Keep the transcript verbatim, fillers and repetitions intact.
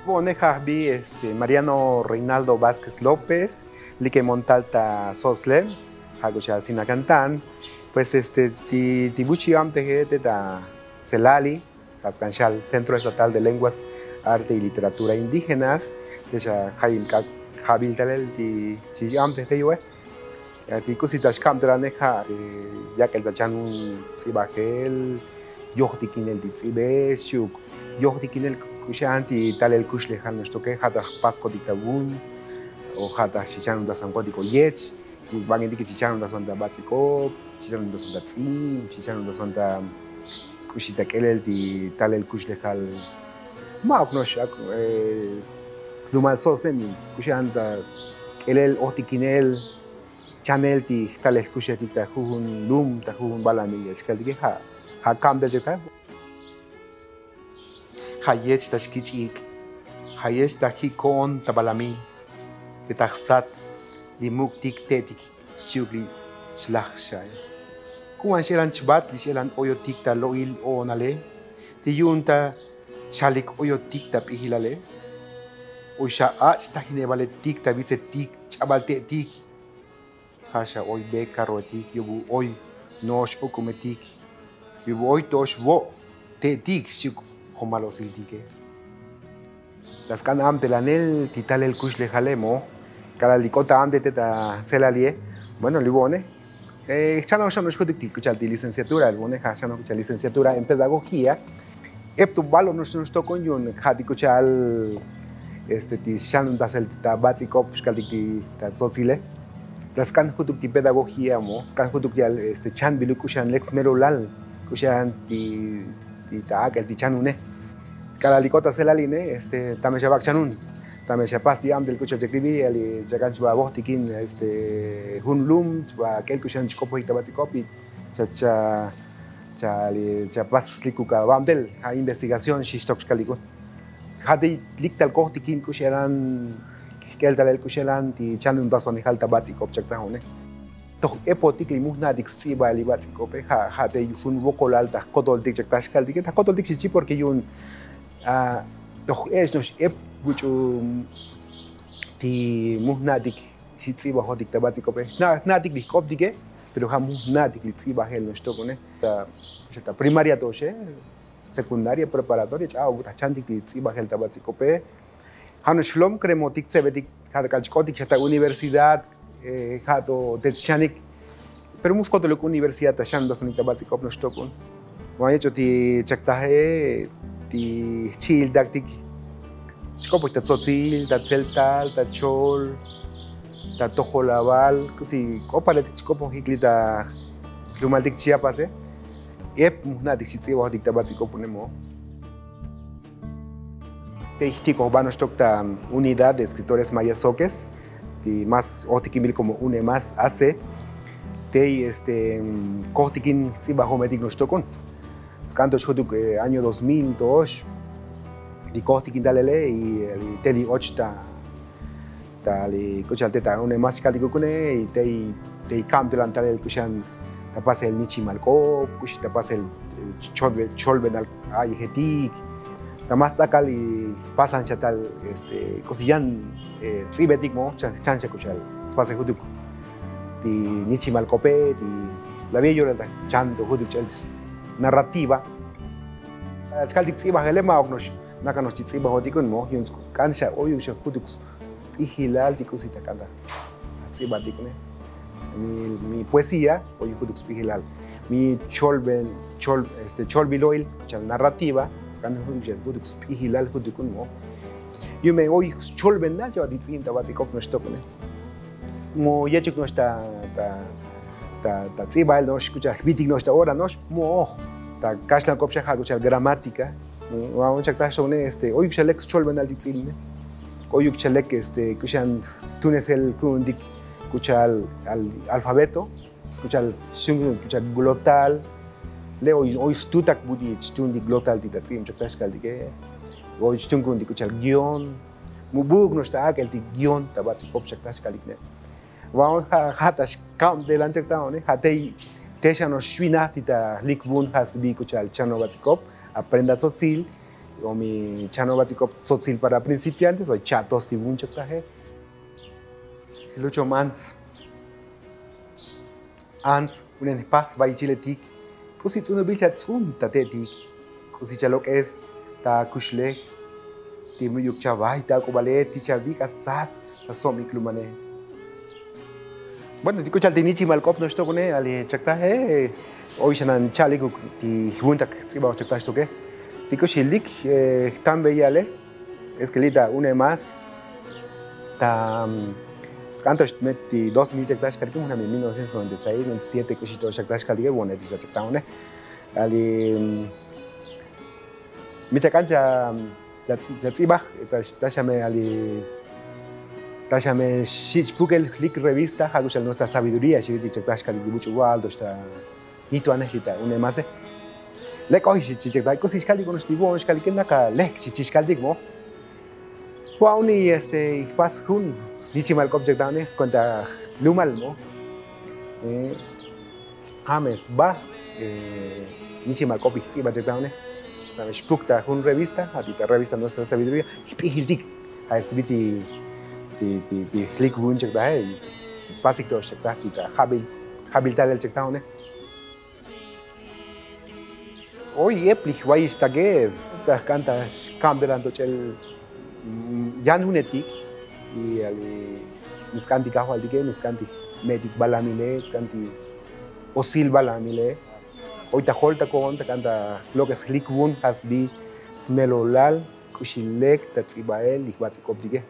Bo'one ja' jbi este mariano reinaldo vásquez lópez, like montal ta sosleb, ja' k'ucha' sinakantan. Pues este ti buchi' amteje te ta selali, ja' sk'an xal centro estatal de lenguas, arte y literatura indígenas. Te xa ja'il k'ak' ja'bil talel ti chi amtej te yu'e. Ti k'usi ta xkabtelanej ja' yak'el ta chanun tz'ibajel, yojtikinel ti tz'ibe, xchi'uk yojtikinel k'uxan ti talel kuxlejal noxtoke, ja' ta jpaskotik ta vun, o ja' ta xichanuntasankotik o yech. Bangentik chichanuntasan ta batz'ik'op, chichanuntasan ta tz'ib, chichanuntasan ta k'uxi ta k'elel ti talel kuxlejal. Ma'uk no'ox slumal sots'neb, k'uxan ta k'elel ojtikinel chanel ti jtalel kuxetik ta jujun lum, ta jujun balamil ya' xkaltike. Ja' kabtel chek ta ja' yech ta xkich'ik', ja' yech ta ji' ko'on ta balamil. Te ta jsat li muk'tik te'tik xchi'uk li xlaj xa'i. Ku'un x'elan chbat li x'elan oyotik ta lo'il o'onale, ti yu'un ta xalik oyotik ta p'ijilale. Oy xa ach' tajinebaletik ta vitsetik ch'abal te'tik. Ja' xa oy be karroetik, yubu oy no'ox ok'umetik, yubu oy to'ox vo' te'tik xchi'uk jomal otsiltike. Ta sk'an amtelanel ti talel kuxlejale mo, k'alal li k'ot ta amtel te ta selalie. Bueno, li vo'one jchanoj xa no'ox jutuk ti k'ucha'al ti licenciatura, li vo'one ja' xchanoj k'ucha'al licenciatura en pedagogía. Ep tu balo no'ox no'ox tok'on yu'un ja' ti k'ucha'al este ti xchanuntasel ta batz'ik'op xkaltik ti ta tsotsile. Ta sk'an jutuk ti pedagogía mo, sk'an jutuk ya'al este chanbiluk k'uxan lek smelolal k'uxan ti ta ak'el ti chanune. K'alal li k'ot ta selaline este tame xa vak' chanun, tame xa pas ti amtel k'ucha'al chek li vi' ya'al li chakan chva vojtikin este jun lum chva k'el k'uxan chk'opojik ta batz'ik'op. Cha cha cha li cha pas slikuk avamtel ja' investigación xixtok xkalikun. Ja' te lik tal kojtikin k'uxelan jk'el talel k'uxelan ti chanuntasvanijal ta batz'ik'op chak ta jo'one. Toj epotik li mujna'tik stz'ibal li batz'ik'ope ja' ja' te jun vokolal ta jkotoltik chak ta xkaltike ta jkotoltik xichi porke yu'un toj ech' no'ox ep vuch'u ti mujna'tik xi tz'ibajotik ta batz'ik'ope. Jna'tik li jk'optike pero ja' mujna'tik li tz'ibajel no'ox tok'one. Ta primaria to'oxe, secundaria, preparatoria ch'a'o ta jchantik ti tz'ibajel ta batz'ik'ope. Ja' no'ox jlom kremotik tsebetik ja' ta k'al chk'otik xa ta universidad. Ja' to te txchanik pero mu skotoluk universidad ta xanuntasanik ta batz'ik'op no'ox tok'on. Van yech'o ti chaktaje ti jchi'iltaktik chk'opoj ta tzotsil, ta tzeltal, ta chol, ta tojol aval, k'usi k'opaletik chk'opojik li ta jlumaltik chiapase. Ep mujna'tik xi tz'ibajotik ta batz'ik'op une mo. Tey jtik'oj ba no'ox tok ta unidad de escritores mayas soques ti más ojtikinbil komo une más hace. Tey este kojtikin jtz'ibajometik no'ox tok'on. Sk'an to xjutuk año dos mil to'ox ti kojtikin talele y te li och ta ta li k'uxal te ta une más xkaltik ukune. Y tey tey kabtelan talel k'uxan ta pasel nichimal k'op, k'uxi ta pasel cholbenal a'yejetik. Ta más tz'akal y pasan xa tal este k'usi yan tz'ibetik mo chan xa k'uxal spasel jutuk ti nichimal k'ope ti la viejo yoral ta chan to jutuk ch'el narrativa. Chkaltik tz'ibajele ma'uk no'ox nakan no'ox chi tz'ibajotik un mo yu'un sk'an xa oyuk xa jutuk sp'ijilal ti k'usi ta k'an ta tz'ibatik une. Mi poesía oyuk jutuk sp'ijilal, mi cholben cholbilo'il chal narrativa sk'an jutuk sp'ijilal jutuk un mo. Yu'un me oy scholbenal chava ti tz'ib ta batz'ik'op no'ox tok une. Mo yechuk no'ox ta ta ta tz'ibael no'ox k'ucha'al jbitik no'ox ta ora no'ox mo'oj ta kaxlank'op xa ja' k'ucha'al gramática. Va'on chak ta xone este oyuk xa lek scholbenal ti tz'ibne. Oyuk xa lek este k'uxa'an stunesel ku'untik k'ucha'al alfabeto, k'ucha'al xtun ku'untik k'ucha'al glotal. Le' oy stutak vu'uti xtuntik glotal ti ta tz'ib chak ta xkaltike. Oy xtun ku'untik k'ucha'al guión. Mu buk no'ox ta ak'el ti guión ta batz'ik'op chak ta xkaltik ne. Va'on ja' ta xkabtelan chak ta one ja' tey te xa no'ox xvinaj ti ta jlik vun ja' sbi k'ucha'al chano batz'ik'op aprenda tzotzil. O mi chano batz'ik'op tzotzil para principiantes o cha'tos ti vun chaktaje. Luchom ants. Ants unen jpas vayichiletik. K'usi tz'unubil chatz'un ta te'tik? K'usi chalok'es ta kuxlej? Ti mu'yuk chavay ta ak'ubale ti chavik'a sat ta sob iklumane. Bueno, ti k'u cha'al ti nichimal k'op noxtok une ali chaktaje. Oy xanan cha'lik ti jvun tak tz'iba oxchaktaj xtoke. Ti k'u xilik jtan beyale. Es ke li' ta une mas ta sk'antox met ti dos mil chaktaj xkalike mujnami mil novecientos noventa y seis noventa y siete k'u xitox chaktaj xkalike vone ti chaktaj une. Ali mi chak'an cha tz'ibaj. Taxame ali taxame xich' pukel jlik revista ja' k'u cha'al nuestra sabiduría xilitik chaktaj xkalike vuch' uval tox ta nituanej li' ta une mase. Lek' oy xich' chaktaj k'usi xkalike unox ti vo'on xkalike naka lek' xich' xkaltik mo. Va'uni este jpas jun nichimal k'op chaktaj une skuenta lumal mo. Jame sba nichimal k'op ijtz'iba chaktaj une. Xpuk ta jun revista ja' ti ta revista nuestra sabiduría jp'ijiltik. Ja' sbi ti jlik vun chaktaje. Spasik to chaktaj ti ta jabil talel chaktaj une. Oy ep li jvayix take ta jk'an ta xkambiolan toch'el yan junetik. Y ali mi sk'an ti kajvaltike mi sk'an ti me'tik balamile sk'an ti osil balamile. Oy ta jol ta ko'on ta k'an ta lok'es jlik vun ja' sbi smelolal k'uxi lek ta tz'ibael li jbatz'ik'optike.